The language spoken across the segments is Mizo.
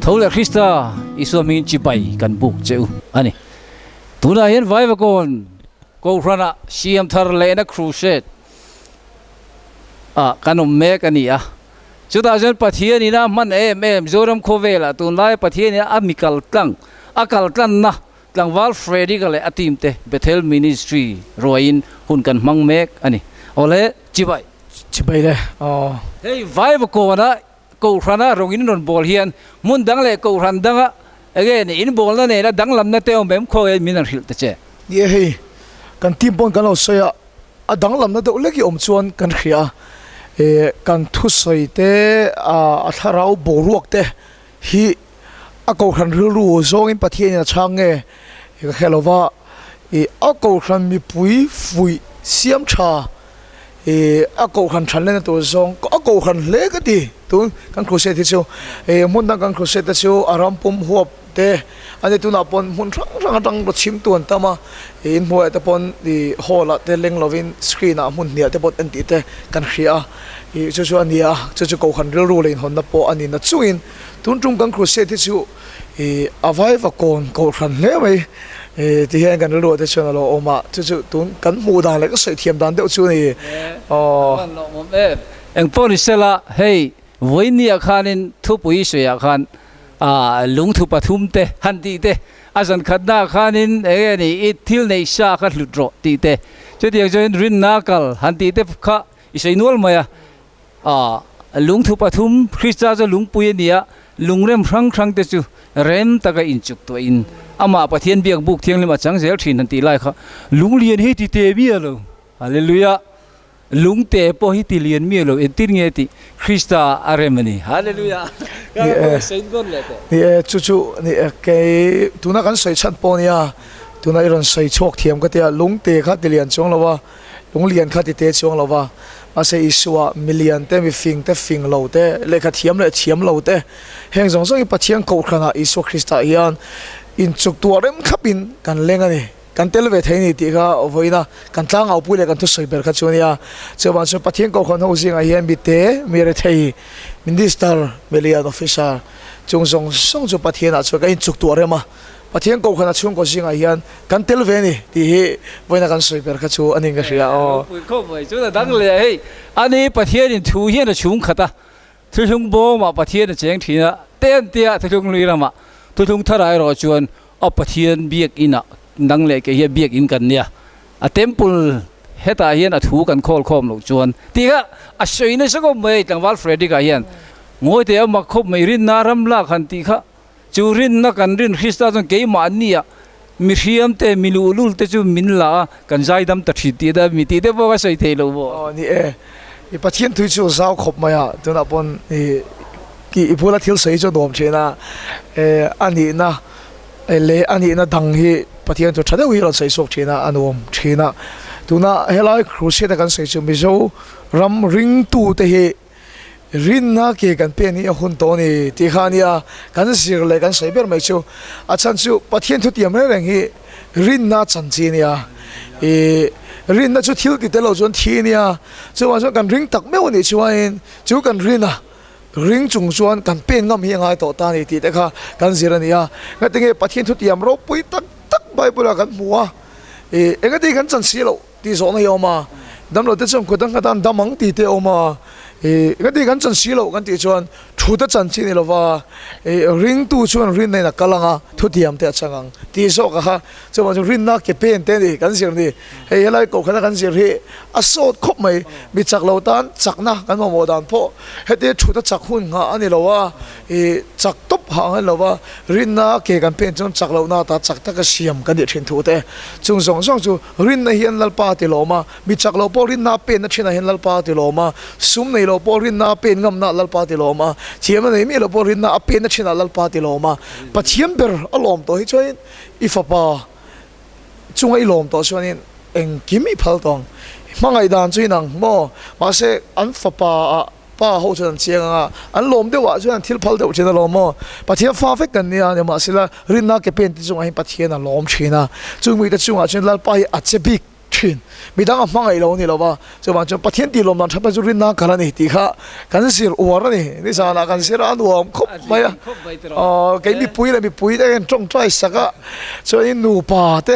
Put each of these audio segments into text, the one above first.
Tho leh Krista Isua hmingin chibai kan buk che u a ni. Tunah hian Vaivakawn Kohhranah siam thar lehna crusade ah kan awm mek a ni a. Chutah chuan Pathian ina hman em em Zoram khawvelah tunlaia Pathian ina a mi kal tlang a kal tlanna Tlangval Frederick-a leh a team te Bethel Ministry ruaiin hun kan hmang mek a ni. Awle, chibai. Chibai le, aw. Hei Vaivakawnah Kohhrana rawng in rawn bawl hian hmun dang leh Kohhran danga enge ni in bawlna nena danglamna te awm em khaw min rawn hrilh ta che. Ni e hei, kan team pawn kan lo sawi a, a danglamna deuh lek hi awm chuan kan hria a, e kan thusawi te a thlarau boruak te hi a Kohhran rilru zawngin Pathianin a chhang nge ka hre lo va, ih a Kohhran mipui fuih siam tha ih a Kohhran than lehna tur zawng a Kohhran hle ka ti tun kan crusade hi chu ih hmun dang kan crusade te chu a ram pum huap te a ni tunah pawn hmun hrang hrang atang chhim tu an tam a ih inhmuaiah te pawn ih hall ah te leng lovin screen ah hmun hniah te pawh en tih te kan hria a ih chu chu a ni a chu chu Kohhran rilru leh inhawnna pawh a ni na chungin. Tun tum kan crusade hi chu ih a vai va kawn kohhran hle mai ih ti hian kan rilruah te chuan a lo awm a, chu chu tun kan hmuh dan leh ka sawi thiam dan deuh chu a ni. Aw. An lo awm em. Engpawh ni sela hei vawinia khanin thupui sawiah khan ah lungthu pathum te han tih te a zan khatnaah khanin eng nge ni i thil neih sa kha hlut rawh tih te chutiang chuanin rinna kal han tih te kha i sawi nual mai a. A lungthu pathum, Krista chu lungpui a ni a, lungrem hrang hrang te chu rem taka inchuk tuahin amah Pathian biak buk thianghlim a chang zel thin han tih lai kha lunglian hi ti te miah lo. Hallelujah! Lungte pawh hi ti lian miah lo, entir nge tih Krista a rem a ni. Hallelujah! Ni e, ni e, chu chu ni e, kei tuna kan sawi chhan pawh nia, tuna i rawn sawi chhuak thiam ka tia, lungte kha ti lian chuang lo a, Lunglian kha ti te chuang lo va, mahse Isua, milian te, mifing te, fing lo te, lehkha thiam leh thiam lo te, heng zawng zawng hi Pathian Kohhranah Isua Krista hian inchuk tuah rem thlapin kan leng a ni, kan tel ve thei a ni tih kha vawiina kan tlangaupui leh kan thusawi ber kha chu a nia. Chuvang chuan Pathian Kohhran ho zingah hian mi te, mi rethei, Minister, milian, Officer chung zawng zawng chu Pathianah chuan kan inchuk tuah rem a. Pathian Kohhran a chhungkaw zingah hian kan tel ve a ni tih hi vawiina kan sawi ber kha chu a ning ka hria aw. Ropui khawp mai chuan a dang leh a hei a ni Pathianin thu hian a chhung khat a, thuthlung bawmah Pathian a cheng thin a, te an tia thuthlung hlui ramah thuthlung tharah erawh chuan a Pathian biakinah nang leh kei hian biakin kan nia a temple hetah hian a thu kan khawl khawm loh chuan tih kha a sawi nasa khawp mai tlangval Frederick-a hian ngawi teh a mak khawp mai rinna ram lak han tih kha Chu rinna kan rin Krista chuan keimahnia mi hriam te, mi luhlul te chu min la a, kan zaidam ta thin tih te, mi tih te pawh ka sawi thei lo maw? Aw ni e, i Pathian tui chu zau khawp mai a, tunah pawn i i bula thil sawi chu a nuam thin a, e a nihna leh a nihna dang hi Pathian chu tha deuh hi a rawn sawi chhuak thin a, a nuam thin a. Tuna helai crusade a kan sawi chu Mizo ram ringtute hi Rinna ke kan pen hi a hun tawh a ni tih kha a nia, kan zir leh kan sawi ber mai chu. A chhan chu Pathian thutiam reng reng hi rinna chan chi a nia. Ih, rinna chu thil ti tel lo chuan thi a nia. Chuvang chuan kan ring tak meuh a nih chuanin chu kan rin a, ring chung chuan kan pen ngam hi a ngai tawh ta a ni tih te kha kan zir a ni a. Ngatinge Pathian thutiam ropui tak tak Bible-ah kan hmu a, ih, engati kan chan si loh? Tih zawhna hi a awm a, damlo te chuan kut an nghat a, an dam ang tih te a awm a, ih ka tih kan chan si loh kan tih chuan thu te chan chi ni lova, ih ringtu chuan rinna in a kal ang a, thutiam te a chang ang tih zawk a kha, chuvang chu rinna ke pen te a ni kan zir ni, hei helai kohhran a kan zir hi a sawt khawp mai, mi chak lo tan chakna kan mamawh dan pawh hetia thu te chak hun nghah a ni lo a, ih chak tawp hah ang a ni lo va, rinna ke kan pen chuan chak lohna ata chak taka siam kan nih thin thu te chung zawng zawng chu. Rinna hian Lalpa a ti lawm a, mi chak lo pawh rinna a penna thinah hian Lalpa a ti lawm a, sum nei lo pawh rinna a pen ngamna ah Lalpa a ti lawm a, thiamna nei miah lo pawh rinna a penna thinah Lalpa a ti lawm a. Pathian ber a lawm tawh hi chuanin i fapa chunga i lawm tawh chuanin engkim i phal tawh ang. Hmangaih dan chu inang maw? Mahse an fapa ah Pa ho chuan an chiang ang a, an lawm deuh ah chuan an thil phal deuh thin alawm maw? Pathian fa vek kan nia, nimahsela rinna ke pen te chungah hian Pathian a lawm thin a, chung mite chungah chuan Lalpa hi a che bik thin. thin. Midang a hmangaih lo a ni lo va, chuvang chuan Pathian tih lawm dan that chu rinna kal a ni tih kha kan zir uar a ni. Nizanah kan zir a, a nuam khawp mai a. Aw, kei mipui leh mipui te hian tawngtai sak a, chuanin nupa te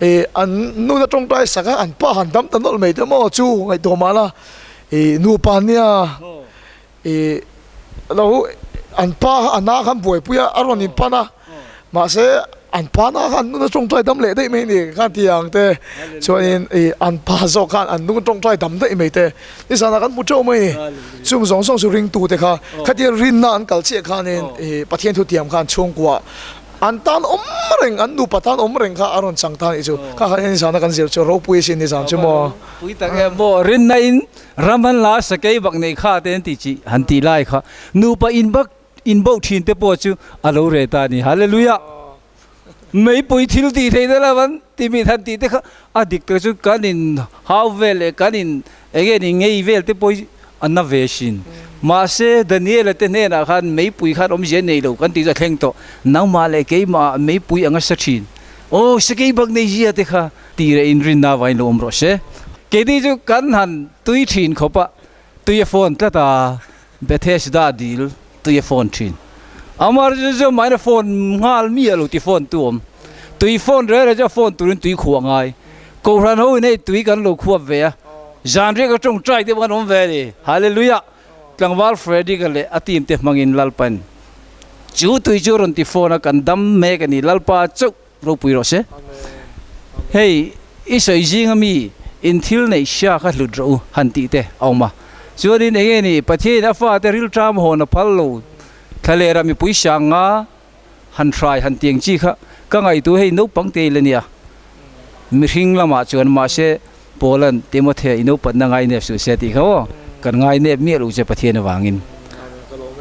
ih an nuna tawngtai sak a, an pa han dam ta nawlh mai te maw chu ngaihtuah mah la ih nupa nia ih lo an pa kha a na khan buaipui a, a rawn inpan a, mahse an pa na khan an nuna tawngtai dam leh daih mai a ni khan ti ang te chuanin ih an pa zawk khan an nung tawngtai dam daih mai te nizanah kan hmu teuh mai a ni. Chung zawng zawng chu ringtute kha khatia rinna an kal chiah khanin ih Pathian thutiam khan chhungkua An tan awm reng, an nupa tan awm reng kha a rawn chang ta anih chu. Kha kha nizan a kan zir chu ropui asin nizan chu maw. Pui tak em maw, rinna in ram an la sakei bak nei kha te an ti chi han tih lai kha nupa in bak in boh thin te pawh chu a lo reh ta a ni. Hallelujah! Meipui thil tih theih te lo an ti mit han tih te kha a dik tak chu kan in hau vel leh kan in Enge ni ngei vel te pawh hi a na ve sin. Mahse Daniela te hnenah khan meipui khan awmzia nei lo kan tih chu a thleng tawh. Nangmah leh keimah meipui anga sa thin. Aw sakei bak nei zia te kha tih leh inrinna avangin lo awm rawh se. Keini chu kan han tui thin khawp a, tui a fawn tlat a, Bethesda dil tui a fawn thin. Amaherawhchu chu mahni phone nghal mi a lo ti phone tu awm. Tui phone reng reng chu a phone turin tui khuah ngai. Kohhran ho in hei tui kan lo khuap ve a, zan riak a tawngtai te pawh kan awm ve a ni. Hallelujah! Tlangval Frederick-a leh a team te hmangin Lalpa'n chu tui chu rawn ti phone a, kan dam mek a ni. Lalpa chauh ropui rawh se. Hei i sawi zinga mi in thil neih hria kha hlut rawh u han tih te a awm a. Chuanin enge ni Pathianin a fate rilṭam hawn a phal lo thlalera mipui sang nga han hrai han tiang chi kha ka ngaihtu hei naupang te ila nia. Mihring lamah chuan mahse Paula'n Timothea i naupatna ngainep suh se tih kha aw, kan ngainep miah lo che Pathian avangin.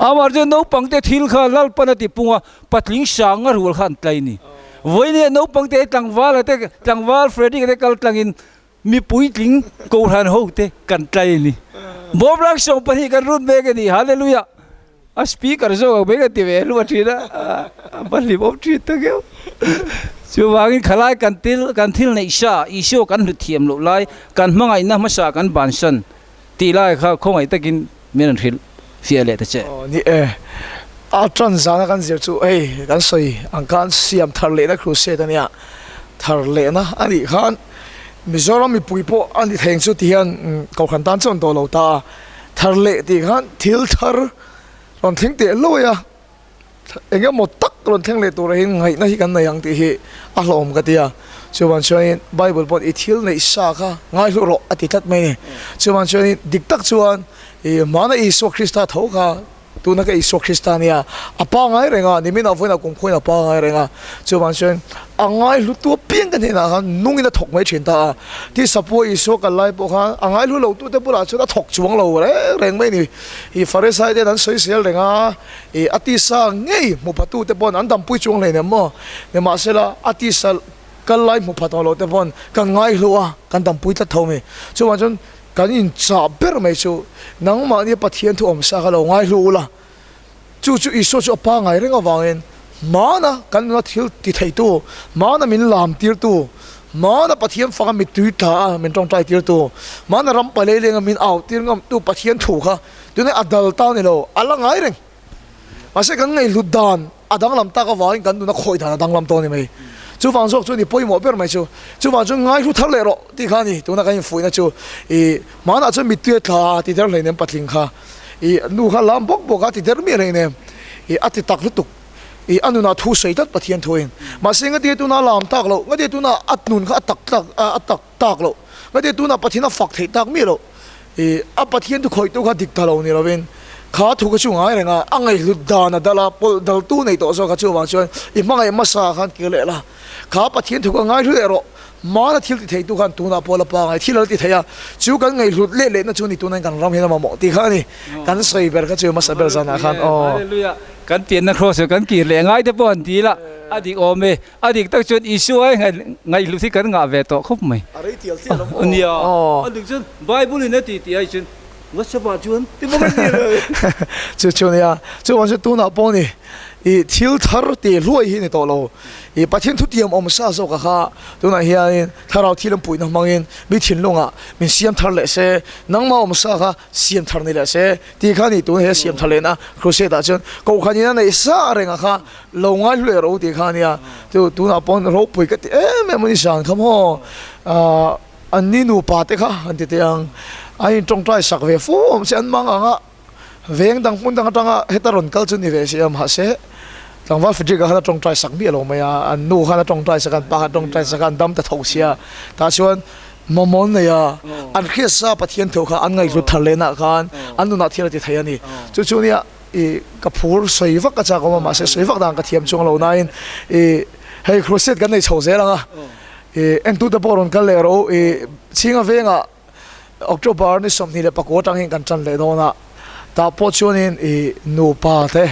Amah chuan naupang te thil kha Lalpan a ti pung a, Patling sang a rual kha an tlai ni. Vawinia naupang te tlangval a te tlangval Frederick a te kal tlangin mipuitling Kohhran ho te kan tlai ni. Bawmrang 12 kan rut mek a ni. Hallelujah. A speaker zawk ang mai ka ti ve hlum a thin a, a va hlimawm thin tak em. Chuvangin khalai kan til kan thil neih sa Isua kan hlut thiam loh lai kan hmangaihna hmasa kan bansan tih lai kha khawngaih takin Min rawn hrilh fiah leh ta che. Aw ni e, a tan zana kan zir chu hei kan sawi ang khan siam thar lehna crusade a nia, thar lehna a nih khan Mizoram mipui pawh a ni theng chu ti hian Kohhran tan chuan tawh lo ta a, thar leh tih khan thil thar rawn thleng teh luai a. Eng emaw tak rawn thleng leh turah hian ngaihna hi kan nei ang tih hi a hlauhawm ka ti a. Chuvan chuanin Bible pawh i thil neih sa kha ngaihlu rawh a ti tlat mai a ni. Chuvan chuanin dik tak chuan i hmana Isua Krista tho kha tuna ka Isua Krista nia a pangai reng a, nimin ah vawiin ah kumkhuain a pangai reng a. Chuvan chuan a ngaihlutu apiang te hnenah khan nungin a thawk mai thin ta a. Tisapua Isua kal lai pawh khan a ngaihlu lotu te bulah chuan a thawk chuang lo reng reng mai a ni. I Farisai ten an sawisel reng a. I a tisa ngei hmu phatute pawn an dampui chuang hlei nem maw? Nimahsela, a tisa kal lai hmu phat awh lote pawn kan ngaihlu a, kan dampui tlat tho mi. Chuvang chuan kan inchah ber mai chu nangmahnia Pathian thu awm sa kha lo ngaihlu ula, chu chu Isua chu a pangai reng avangin hmana kan nuna thil ti theitu, hmana min lam tirtu, hmana Pathian faka mittui tla a min tawngtai tirtu, hmana ram palei lenga min au tir ngamtu Pathian thu kha Tunah a dal ta ni lo, a la ngai reng. Mahse kan ngaihhlut dan a danglam tak avangin kan nuna khawih dan a danglam tawh a ni mai. Chuvang zawk chu ni pawimawh ber mai chu. Chuvang chuan ngaihlu thar leh rawh tih kha a ni. Tuna kan infuihna chu i hmanah chuan mittui a tla a ti der hleinem patling kha. I nu kha lam bawk bawk a ti der miah hleinem. I a ti tak lutuk. I a nunah thu sawi tlat Pathian thuin. Mahse ngatia tuna a lam tak loh, ngatia tuna a nun kha a tak tak a tak tak loh, ngatia tuna Pathian a fak theih tak miah loh. I a Pathian thu khawihtu kha dik ta lo ni lovin kha thu kha chu ngai reng a, a ngaihhlut dan a dal a, pawlh daltu nei tawh zawk kha chu avang chuan i hmangaih hmasa khan kir leh la, kha Pathian thu kha ngaihlu leh rawh, hmana thil ti theitu khan tunah pawh la pangai thil a la ti thei a, chu kan ngaihhlut leh lehna chu ni tunain kan ram hian a mamawh tih kha a ni, kan sawi ber kha chu hmasa ber zanah khan aw. Hallelujah, kan pianna cross chu kan kir leh ngai te pawh an ti la, a dik awm e. A dik tak chuan Isua ngaihhlut hi kan ngah ve tawh khawp mai. A rei tial tial awm aw. Nia, a dik chuan Bible in a ti tih ai chuan WhatsApp ah chuan ti bawk a ni lo. Chu chu nia, chuvang chu tunah pawh ni i thil thar tih hluai hi ni tawh lo. I Pathian thutiam awm sa zawk a kha tunah hianin thlarau thil an puihna hmangin mi thinlungah min siam thar leh se, nangmah awm sa kha siam thar ni leh se tih kha ni tun he siam thar lehna crusade ah chuan kohhran in a neih sa reng a kha lo ngai hlu leh ro tih kha nia. Chu tunah paw'n ropui ka ti em em a ni zan kha maw ah an ni nupa te kha han ti teh ang an in tawngtai sak ve fo awm se an mang ang a veng dang hmun dang atanga heta rawn kal chu ni ve si a mahse tlangval Frederick a khan a tawngtai sak miah lo mai a an nu khan a tawngtai sak a an pa khan a tawngtai sak a an dam ta tho sia tah chuan mamawh an nei a an hriat sa Pathian thu kha an ngaihhlut thar leh nah khan an nunah thil a ti thei a ni chu chu nia I ka phur sawi vak a chak awm a, mahse sawi vak dan ka thiam chuang lo nain i hei crusade kan nei chho zel ang a, i entute pawh rawn kal leh rawh u, i chhinga vengah October ni 24 atang hian kan tan leh dawn a, tah pawh chuanin i nupa te,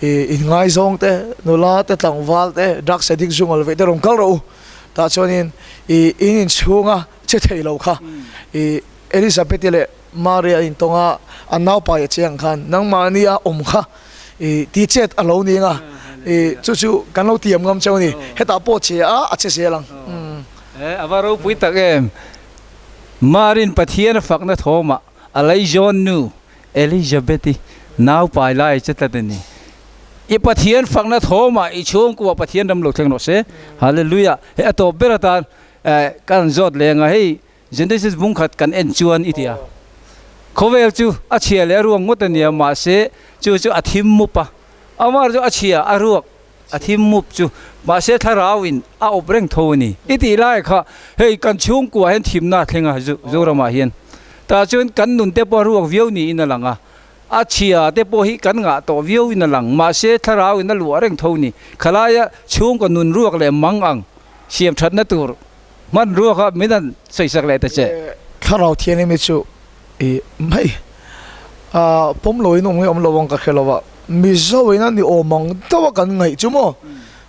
i inngaizawng te, nula te, tlangval te, drugs addict zungal veih te rawn kal rawh u, tah chuanin i in inchhunga che thei lo kha i Elizabeth-i leh Maria intawng a, a naupai a che ang khan nangmahni a awm kha i ti chet a lo ning a, i chu chu kan lo tiam ngam cheu a ni, hetah pawh che a, a che zel ang. E, a va ropui tak em! Marin Pathian a fakna thawmah a laizawn nu Elizabeth-i naupai lai a che tlat a ni. I Pathian fakna thawmah i chhungkua Pathian ram lo thleng rawh se. Hallelujah! Hei a tawp ber atan ka rawn zawt leng a, hei Genesis bung khat kan en chuan i ti a, khawvel chu a chhia leh a ruak ngawt a nia, mahse chu chu a thim mup a, amah chu a chhia a ruak a thim mup chu, mahse thlarau in a awp reng tho a ni i tih lai kha hei kan chhungkua hian thimna a thleng a Zoramah hian tah chuan kan nun te pawh a ruak viau niin a lang a, a chhia te pawh hi kan ngah tawh viau in a lang, mahse thlarau in a luah reng tho a ni, khalaia chhungkaw nun ruak leh mang ang siam thatna tur. Hmanrua kha min han sawisak leh ta che. Thlarau Thianghlim hi chu i mai a pawm lo in awm nge awm lo ang ka hre lo a, Mizo in a ni awm ang deuh a kan ngaih chu maw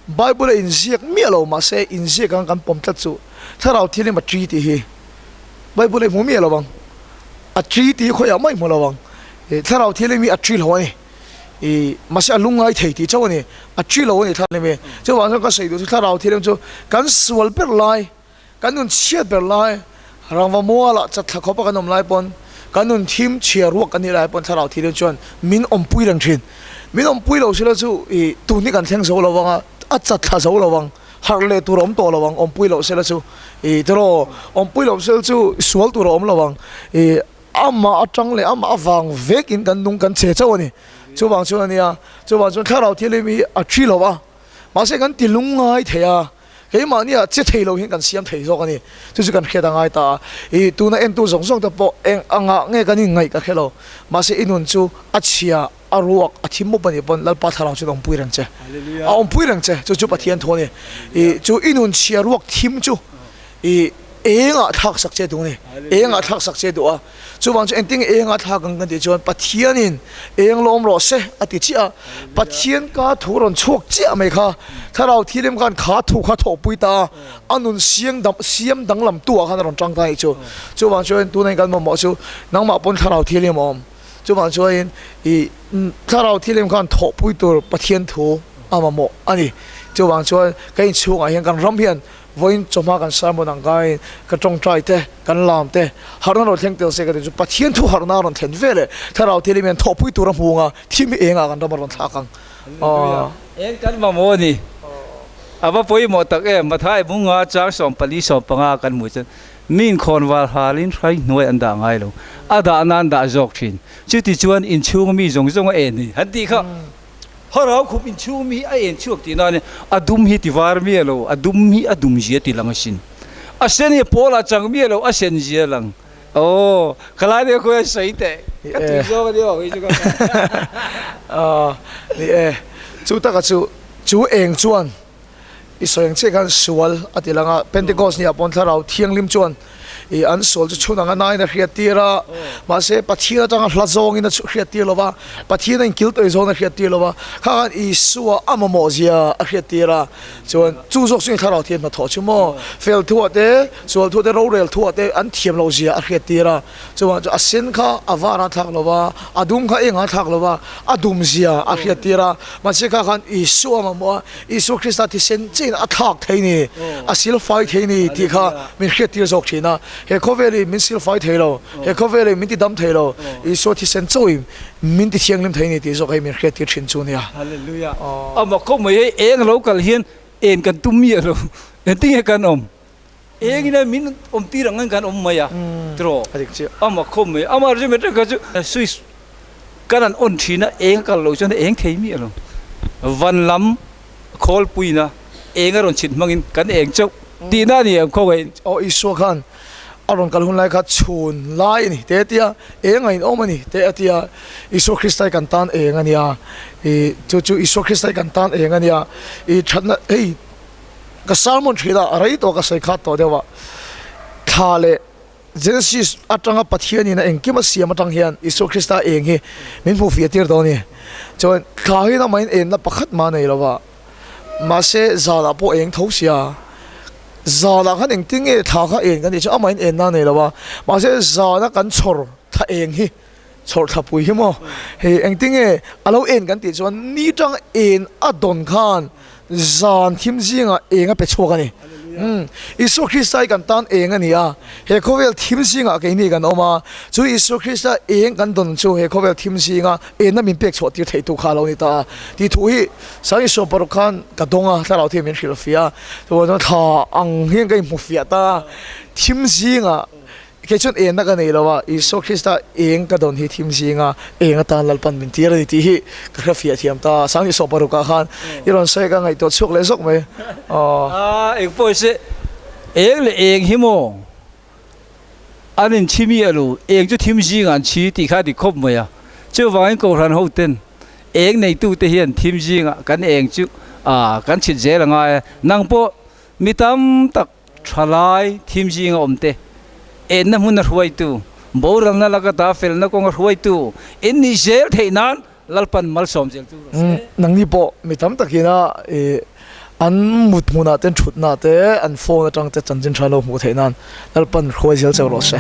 Bible a inziak miah lo mahse inziak ang kan pawm tlat chu Thlarau Thianghlim a tri tih hi Bible a i hmu miah lo ang, a tri tih hi khawiah mah i hmu lo ang, Thlarau Thianghlim hi a tri lo a ni. I mahse a lungngai thei tih chauh a ni, a chi lo a ni thlarau hi. Chuvang chuan ka sawi duh chu thlarau thil chu kan sual ber lai, kan nun chhiat ber lai, rangva mualah chatthla khawpa kan awm lai pawn, kan nun thim chhia ruak kan nih lai pawn thlarau thil chuan min awmpui reng thin. Min awmpui lo sila chu i tun hi kan thleng zo lo vang a, a chatthla zo lo vang, harh leh tur a awm tawh lo vang, awmpui loh sela chu i tiraw, awmpui loh sela chu sual tur a awm lo vang i. Amah atang leh amah avang vekin kan nung kan che chauh a ni. Chuvang chuan a nia, chuvang chuan thlarau thianghlim hi a thi lo a, mahse kan ti lungngai thei a, keimahnia che thei lo hian kan siam thei zawk a ni. Chu chu kan hriat a ngai ta a, i tuna entu zawng zawng te pawh eng angah nge kan inngaih ka hre lo, mahse i nun chu a chhia, a ruak, a thim mawp a nih pawn Lalpa thlarau chuan a awmpui reng che, a awmpui reng che, chu chu Pathian thu a ni. I chu i nun chhia ruak thim chu i engah thlak sak che duh a ni, engah thlak sak che duh a, chuvang chu engtin nge engah thlak ang kan tih chuan Pathianin eng lawm rawh se a ti chiah a, Pathian ka thu rawn chhuak chiah mai kha thlarau thilim khan kha thu kha thawhpui ta a, a nun siang dam siam danglam tu ah khan a rawn tangkai chu, chuvang chuan tunah kan mamawh chu nangmah pawn thlarau thilim a awm, chuvang chuanin i thlarau thilim khan thawhpui tur Pathian thu a mamawh a ni, chuvang chuan ka inchhungah hian kan ram hian Vawiin chawhma kan sermon ang kaiin ka tawngtai te, kan lam te, harhna rawn thleng tel se ka ti chu Pathian thu harhna a rawn thlen ve leh Thlarau Thianghlim hian thawhpui tur a hmu ang a, thim hi engah kan ram a rawn thlak ang. Hallelujah. Eng kan mamawh a ni. A va pawimawh tak em? Mathai bunga chang 14 15 kan hmuh chuan mi inkhawn val halin hrai hnuai an dah ngai lo. A dahna an dah zawk thin. Chuti chuan inchhung mi zawng zawng a en hi han tih kha. Harau khup inchhung mi hi a en chhuak tih nan a dum hi ti var miah lo, a dum hi a dum zia ti lang asin. A sen hi a pawl ah chang miah lo, a sen zia lang. Aw, khalai deuh khawi a sawi teh, ka tui zawng a ni aw, kei chu ka Aw, ni e, chu taka chu, chu eng chuan i sawi ang chiah khan sual a ti lang a, Pentecost ni ah pawn thlarau thianghlim chuan. I an sual chu chhun anga nain a hriattir a, mahse Pathian atanga hla zawngin a hriattir lo va, Pathian a inkil tawih zawngin a hriattir lo va, kha khan Isua a mamawh zia a hriattir a, chuan chu zawk chu thlarau thiam hnathawh chu maw, fel thuah te, sual thuah te, rorel thuah te an thiam loh zia a hriattir a, chuvang chu a sen kha a var a thlak lo va, a dum kha eng a thlak lo va, a dum zia a hriattir a, mahse kha khan Isua a mamawh a, Isua Krista thisen chiin a thlak thei ni, a silfai thei ni tih kha min hriattir zawk thin a. He khawvel hi min silfai thei lo, he khawvel hi min ti dam thei lo, Isua thisen chauhin min ti thianghlim thei ni tih zawk hei min hriattir thin chu nia. Hallelujah. Amah khawp mai hei eng lo kal hian en kan tum miah lo, engtin nge kan awm? Engin a min awm tir ang kan awm mai a tiraw? Amah khawp mai. Amah rim atang kha chu switch kan han on thin a, eng a kal loh chuan eng thei miah lo. Van lam khawlpuina eng a rawn chhit hmangin kan eng chauh tihna a ni ang khawngaih. Aw Isua khan a rawn kal hun lai kha chhun lai a ni te a ti a, eng a inawm a ni te a ti a, Isua Krista hi kan tan eng a nia, i chu chu Isua Krista hi kan tan eng a nia, i thatna hei Ka sermon thin a, a rei tawh ka sawi khat tawh deuh a, thla leh Genesis atanga Pathianin a engkim a siam atang hian Isua Krista eng hi min hmuh fiah tir dawn a ni. Chuan thla hi namahin enna pakhat mah a nei lo va, mahse zanah pawh eng tho sia, zanah khan engtin nge thla kha en kan tih chu amahin enna a nei lo va, mahse zana kan chhawr thla eng hi Chhawrthlapui hi maw? Hei engtinge a lo en kan tih chuan ni tang en a dawn khan zan thim zingah eng a pe chhuak a ni. Umm Isua Krista hi kan tan eng a ni a, he khawvel thim zingah keini kan awm a, chu Isua Krista eng kan dawn chu he khawvel thim zinga enna min pek chhuah tir theih tu kha a lo ni ta a tih thu hi Sang Isua paruk khan ka dawng a, thlarau thiam min hrilh fiah a, chuan thla ang hian ka inhmu fiah ta a, thim zingah Kei chuan enna ka nei lo a, Isua Krista eng ka dawn hi thim zinga eng atan Lalpan min tir a ni tih hi ka hre fiah thiam ta. Sangni sawh parukah khan i rawn sawi ka ngaihtuah chhuak leh zawk mai. Aww. Eng pawh se eng leh eng hi maw an inchhi mi alo, eng chu thim zingah an chhi tih kha a dik khawp mai a. Chuvangin Kohhran hoten eng neitute hian thim zingah kan eng chu kan chhit zel a ngai a. Nang pawh mi tam tak Thalai thim zinga awmte, enna hmuna hruaitu, boralna laka ta felna kawnga hruaitu in nih zel theih nan Lalpan malsawm zel chu rawh se. Nangni pawh mi tam takin a an mut hmunah te, an thutna te, an phone atang te chanchin tha lo hmuh theih nan Lalpan hruai zel cheu rawh se.